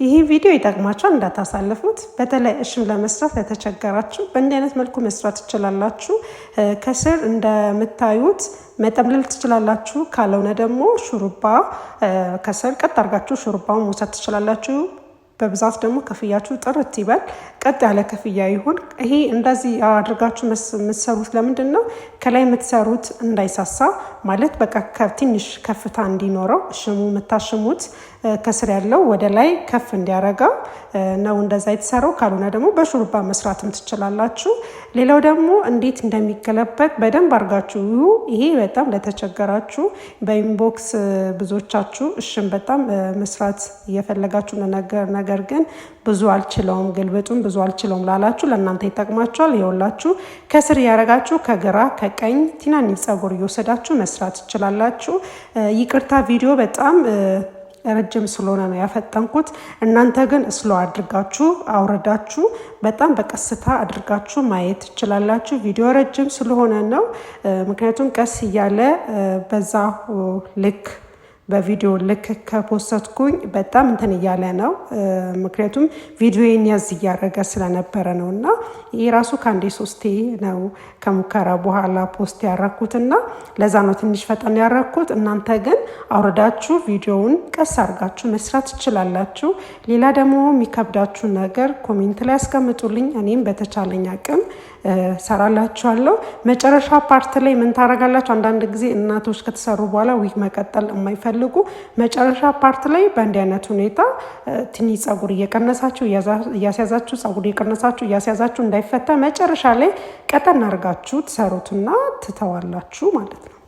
ይህ ቪዲዮ ይጠቅማችኋል፣ እንዳታሳልፉት። በተለይ እሽም ለመስራት ለተቸገራችሁ በእንዲህ አይነት መልኩ መስራት ትችላላችሁ። ከስር እንደምታዩት መጠምለል ትችላላችሁ። ካልሆነ ደግሞ ሹሩባ ከስር ቀጥ አድርጋችሁ ሹሩባውን መውሰድ ትችላላችሁ። በብዛት ደግሞ ክፍያችሁ ጥርት ይበል፣ ቀጥ ያለ ክፍያ ይሁን። ይሄ እንደዚህ አድርጋችሁ የምትሰሩት ለምንድን ነው? ከላይ የምትሰሩት እንዳይሳሳ ማለት በቃ ትንሽ ከፍታ እንዲኖረው እሽሙ የምታሽሙት ከስር ያለው ወደ ላይ ከፍ እንዲያረገው ነው እንደዛ የተሰራው። ካልሆነ ደግሞ በሹሩባ መስራትም ትችላላችሁ። ሌላው ደግሞ እንዴት እንደሚገለበጥ በደንብ አድርጋችሁ ይሄ በጣም ለተቸገራችሁ በ inbox ብዙዎቻችሁ እሽም በጣም መስራት እየፈለጋችሁ ነገር ግን ብዙ አልችለውም፣ ግልብጡን ብዙ አልችለውም ላላችሁ ለእናንተ ይጠቅማችኋል። ይኸውላችሁ ከስር እያደረጋችሁ ከግራ ከቀኝ ትናንሽ ጸጉር እየወሰዳችሁ መስራት ትችላላችሁ። ይቅርታ ቪዲዮ በጣም ረጅም ስለሆነ ነው ያፈጠንኩት። እናንተ ግን slow አድርጋችሁ አውረዳችሁ በጣም በቀስታ አድርጋችሁ ማየት ትችላላችሁ። ቪዲዮ ረጅም ስለሆነ ነው። ምክንያቱም ቀስ እያለ በዛ ልክ በቪዲዮ ልክ ከ post ኩኝ በጣም እንትን እያለ ነው። ምክንያቱም ቪዲዮዬን ያዝ እያደረገ ስለነበረ ነው። እና ይህ ራሱ ከአንዴ ሶስቴ ነው ከሙከራ በኋላ post ያረኩት እና ለዛ ነው ትንሽ ፈጠን ያረኩት። እናንተ ግን አውርዳችሁ ቪዲዮውን ቀስ አድርጋችሁ መስራት ትችላላችሁ። ሌላ ደግሞ የሚከብዳችሁ ነገር comment ላይ ያስቀምጡልኝ። እኔም በተቻለኝ አቅም ሰራላችኋለሁ። መጨረሻ part ላይ ምን ታደርጋላችሁ? አንዳንድ ጊዜ እናቶች ከተሰሩ በኋላ ዊግ መቀጠል የማይፈልጉ መጨረሻ part ላይ በእንዲህ አይነት ሁኔታ ትንሽ ጸጉር እየቀነሳችሁ እያስያዛችሁ፣ ጸጉር እየቀነሳችሁ እያስያዛችሁ እንዳይፈታ መጨረሻ ላይ ቀጠን አድርጋችሁ ትሰሩትና ትተዋላችሁ ማለት ነው።